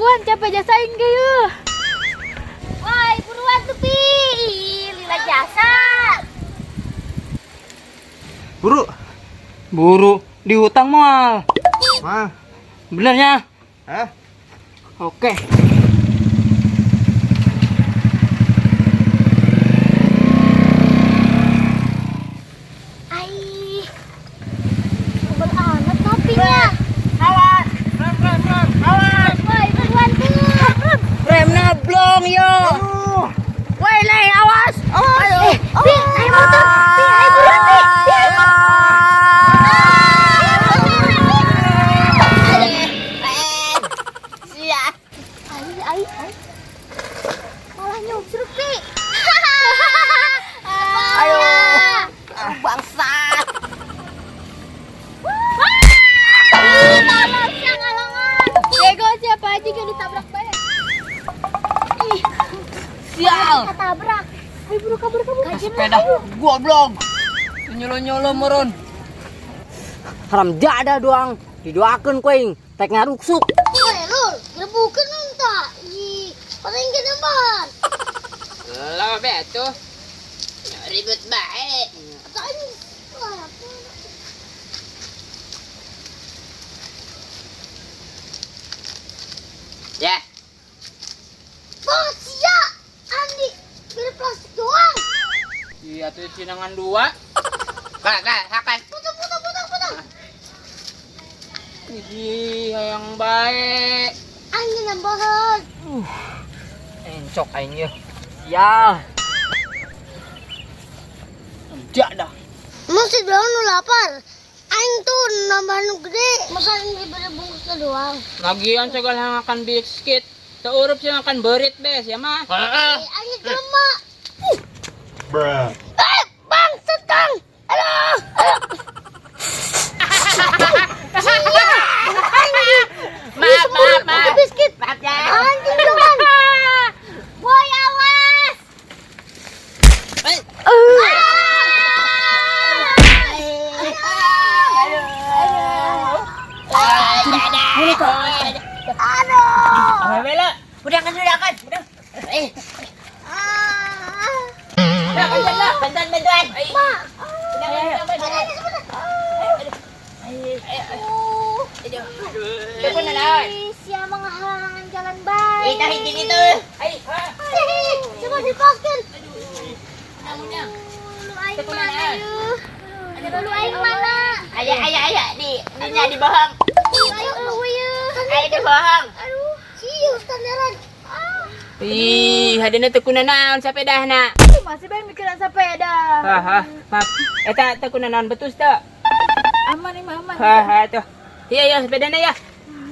Buruan, capek jasa aing ge yeuh. Woi, buruan tuh, Pi. Lila jasa. Buru. Buru dihutang moal. Mah. Benernya? Hah? Oke. Ai. Tebel amat topinya. Awas. Rem rem rem. Awas. Woi, buruan tuh. Remna blong yo. Woi, Lei, awas. Awas. Eh, Pi, ayo motor. Pi, ayo buruan, Pi. Pi, ayo Sia. Ai, ai, ai. Malah nyubruk, Pi. Ayo. Bangsat. Ih, tolong siang halangan. Bego siapa aja yang ditabrak bae. Ih, Sial. ketabrak. Ayo buru kabur kabur. Kajian Sepeda goblok. Nyolo-nyolo meureun. Haram jadah doang. Didoakeun ku aing tek ngaruksuk. Woi, lur, gerebukeun entah. Ih, paling genemban. Lah beto. Ribut bae. Atau ini. Wah, apa? Ya. Banget sia. Andi, beli plastik doang. Iya tuh sinangan dua. Kak, kak, hakan. Putar, putar, putar, putar. Ih, yang baik. Angin nambahan. Encok aing ye. Sial. Jadah. Masih doang nu lapar. Aing tuh nambahan nu gede. Masa ini diberi bungkusnya doang. Lagian segala makan biskuit. Teurup sih makan berit bes ya mah. Heeh. Eh, aing lemak. Bruh. Eh, bangsat Kang. Aduh. Aduh. Maaf, maaf, maaf. Biskuit. Maaf ya. Anjing doang. Boy, awas. Eh. Aduh. Ayo bela. Udah kan, udah kan. Udah. Eh, Ah. udah kan, bantuan, bantuan, bantuan. Ma. Udah, udah, bantuan. Teu pun naon. Ih, siapa menghalangan jalan baik. Itu hiji itu. Ai. Eh, coba dipaskan. Lu aing mana yeuh? Lu aing mana? Ayah, ayah, ayah. Di, dinya dibohong. Ayo lu yeuh. Ayah dibohong. Aduh, ciu standaran. Ah. Ih, hadena teu kunanaon sapedahna. Masih banyak mikiran sepeda. Hah, maaf. Eta teu kunanaon betus teu? Aman nih, aman. Hah, hah tuh. Iya ya sepedana ya.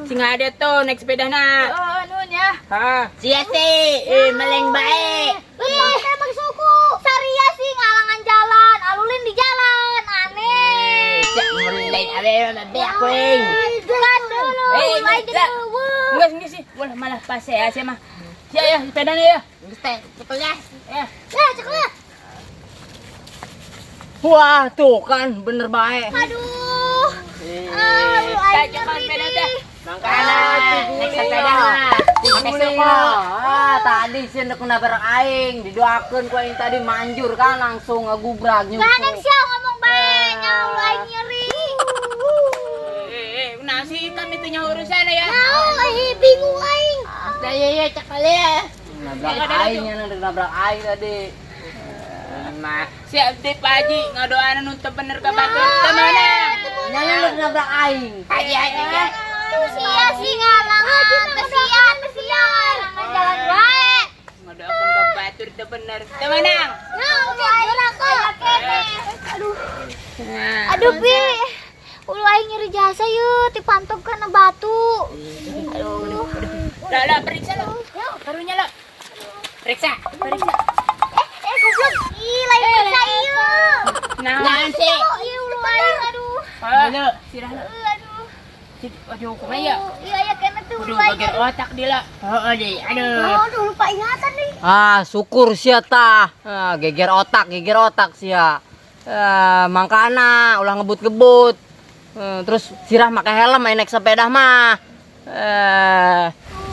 Sing ada tuh naik sepedana. Oh, nuhun ya. Hah. Sia sih, eh, meleng bae. Ih, emang suku. Saria sih ngalangan jalan, alulin di jalan. Aneh. Cak meleng abe abe aku ing. Kan dulu, Eh, mulai enggak. dulu. Enggak, enggak sih. Walah malah pas ya sih mah. Sia ya sepedana ya. Geus teh, cekel ya. Ya. Ya, cek lah. Wah, tuh kan bener bae. Aduh. Ah, lu aing Tak cuma ngeri sepeda nih. teh. Mangkana, naik sepeda mah. Pakai suku. Ah, tadi sih ndek nabrak aing, didoakeun ku aing tadi manjur kan langsung ngegubrak nyusu. Gandeng sia ngomong bae, nyawa lu aing nyeri. Eh, eh, nasi hitam itu nya urusan ya. Nah, eh, bingung aing. Dah ya ya cekel ya. Nabrak aing nya ndek nabrak aing tadi. Mah, siap deh Pak Haji ngadoana nu teu bener ka batur. Teu mana? Nya ndek nabrak aing. Haji haji ya. Tuh sia sih ngalangan, kesian, kesian. Jalan wae. Ngadoakeun ka batur teu bener. Teu menang. Nah, udah aduh. Aduh, Bi. Ulu aing nyeri jasa yeuh, dipantok kana batu. Aduh. Lah, lah, periksa lo. Karunya lo. Periksa, periksa. Eh, eh goblok. Ih, lain periksa ieu. Nah, Naon sih? Ih, ulu aing aduh. ah, sirah lo. Aduh. Aduh, kumaha ya? Iya, iya kena tuh Aduh, ulu aing. bagian otak dia lah. Oh, di, aduh. Aduh, lupa ingatan nih. Ah, syukur sia tah. Ah, geger otak sia. Ah, mangkana ulah ngebut-ngebut. Eh, terus sirah make helm main naik sepeda mah. Eh,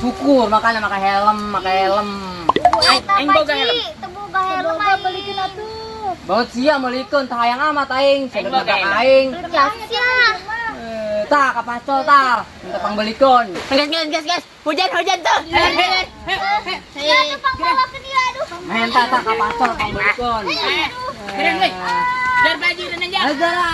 Syukur makanya make helm, make helm. Eta Aing boga helm. Teu boga helm aing. Belikeun atuh. Banget sia meulikeun tah hayang amat aing, Aing sadar boga helm. aing. Jasa. Eh, tah ka pacol tah, minta pangbelikeun. Gas gas gas gas. Hujan hujan tuh. Ya tuh pangbawakeun dia aduh. Menta tah ka pacol pangbelikeun. Keren weh. Dar baju dan aja. Azara,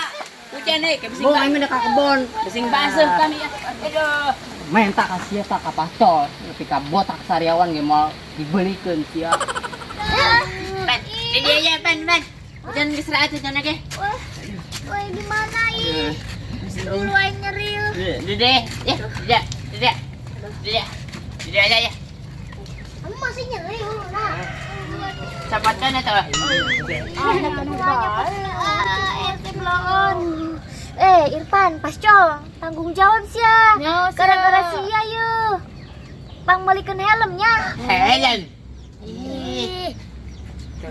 Hujan nih, ke bising bong aing mah ka kebon. Bising basah kami ya. Aduh. Menta ka sia tah ka pacol, nepi ka botak sariawan ge moal dibelikeun sia. Pan, ini aja pan pan. Hujan geus raat hujan lagi. Wah. Wah, di mana ih? Dulu aing nyeri. Dede, ya, tidak, tidak, tidak, tidak aja ya. Kamu masih nyeri nah. Sapatan atau? RT bloon. Eh, Irfan, Pascol, tanggung jawab sia. Gara-gara sia ye. Pangmelikeun helmnya. Helm. Ih.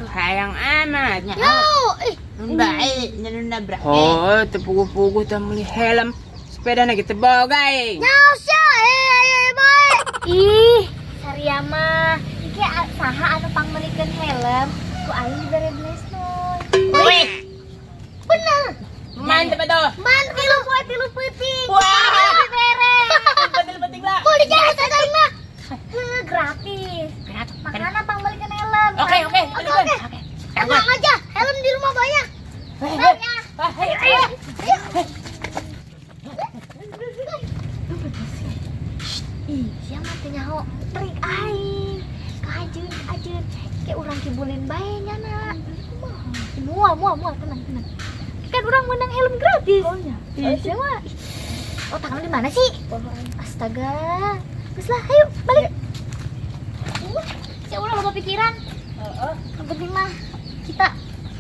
Hayang amat. Yo, ih. Baik, nabrak. Oh, tepugu-pugu tah meuli helm. Sepeda na kita boga eh. Nyaho sia, eh, ayo, ayo, bae. Ih, saria mah. Iki saha anu pangmelikeun helm, ku aing dibere blesnoy. Wih, Bener. mantep tuh. Man, tilu poe tilu peuting. Wah. Dibere. Penting-penting lah. Boleh jadi sadar mah. Heuh, gratis. Makanya pangmelikeun helm. Oke, oke, Oke, oke. Tenang aja, helm di rumah banyak. Hei, Ya. hei, ayo. Ayo. Ih, siapa teh nyaho trik aing. Kajeun, kajeun. Kayak urang kibulin bae nya na. Mual, mual, mual, tenang, tenang. Kan urang menang helm gratis. Oh nya. Ih, siapa? Ih, otak lu di mana sih? Astaga. Terus lah, ayo balik. Si urang loba pikiran. Yang penting mah kita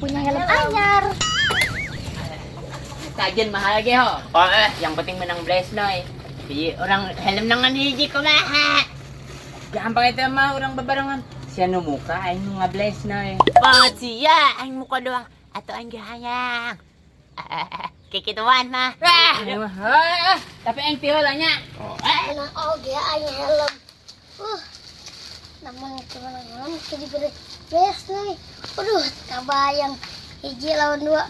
punya helm anyar. Kajian mahal ge ho. Oh, yang penting menang Blesnoy. Jadi orang helm nangan hiji kumaha. Gampang itu mah orang bebarengan. Sia nu muka aing nu ngablesnoy. Banget sia aing muka doang atau aing ge hayang. Kikituan mah. Ah, tapi aing teu lah nya. Menang oge aing helm. Namun cuma helm jadi bere beres nih. Aduh, kabayang hiji lawan dua.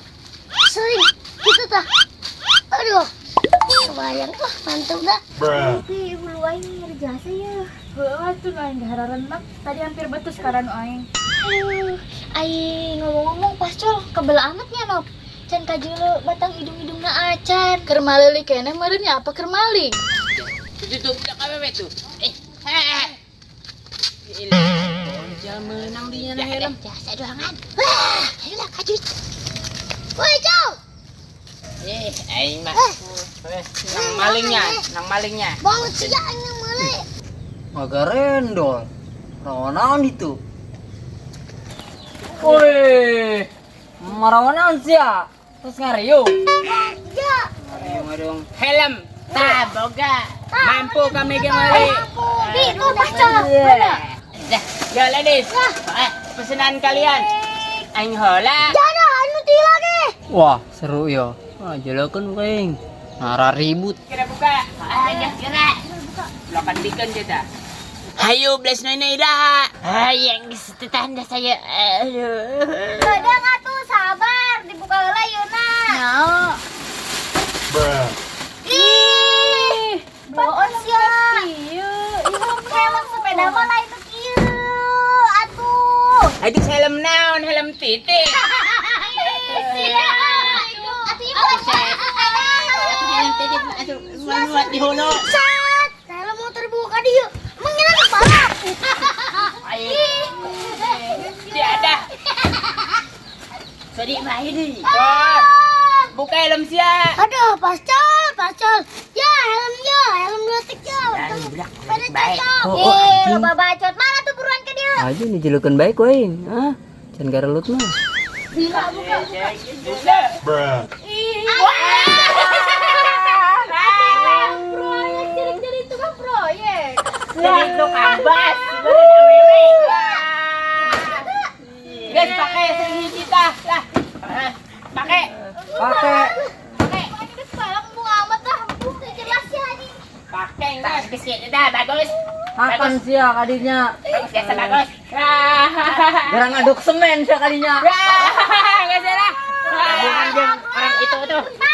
Sering gitu tah. Aduh, kebayang. Wah, mantap dah. Ih, bulu aing nyeri jasa ya. Heuh atuh nu aing gahararenak. Tadi hampir betus karan aing. Aduh, aing ngomong-ngomong pascol kebel amatnya nop. Can kajeuleu batang hidung-hidungna acan. Keur maleuli keneh meureun nya apa keur maling? Tutup budak awewe tuh. Eh, eh. Ilah, menang dinya na helm. Jasa doangan. Wah, ayolah kajut. Woi, jauh. Eh, aing mah. Nang malingnya, nang malingnya. Banget sih ya aing yang meuli. Magarendol. Rawan itu. Woi, marawan sia. Terus ngariung. Ya. Ngariung ngariung. Helm, ta boga. Mampu kami ge meuli. Di itu pascol. Mana? Dah, ya ladies. Eh, pesanan kalian. Aing heula. Jada, anu ti lagi. Wah, seru ya. Wah, jelakeun aing. Nara ribut. Kira buka. Ah, ya kira. Lokan bikin kita. Hayu bless noy dah. Hayang geus teu tahan dah saya. Aduh. Kadang atuh sabar, dibuka heula yeuna. Nyaho. Ih, bohong sia. Ieu, Helm sepeda mah lain nu kieu atuh. Itu helm naon, helm titik. Sia. Atuh ieu Helm titik atuh muat di hulu. Sat, helm mau terbuka dia. Mengira kepala. Tiada. Sorry mah ini. Buka helm sia. Aduh, pascal, pascal. Ya, helm ya, helm letik ya. Pada cocok. Eh, loba bacot. Mana tuh buruan ke dia? Aja nih jelekeun baik aing. Ah, can garelut mah. Buka, buka, buka. Proyek jadi tukang proyek. Jadi tukang bas, beureun awewe. Guys, pakai sering kita lah. Pakai. Pakai. Ini geus balak embung amat lah, embung teu jelas ya anjing. Pakai guys. Dah bagus. Hakan sia kadinya. Bagus biasa bagus. Gerang aduk semen sia kadinya. Enggak salah. Bukan jeung orang itu tuh.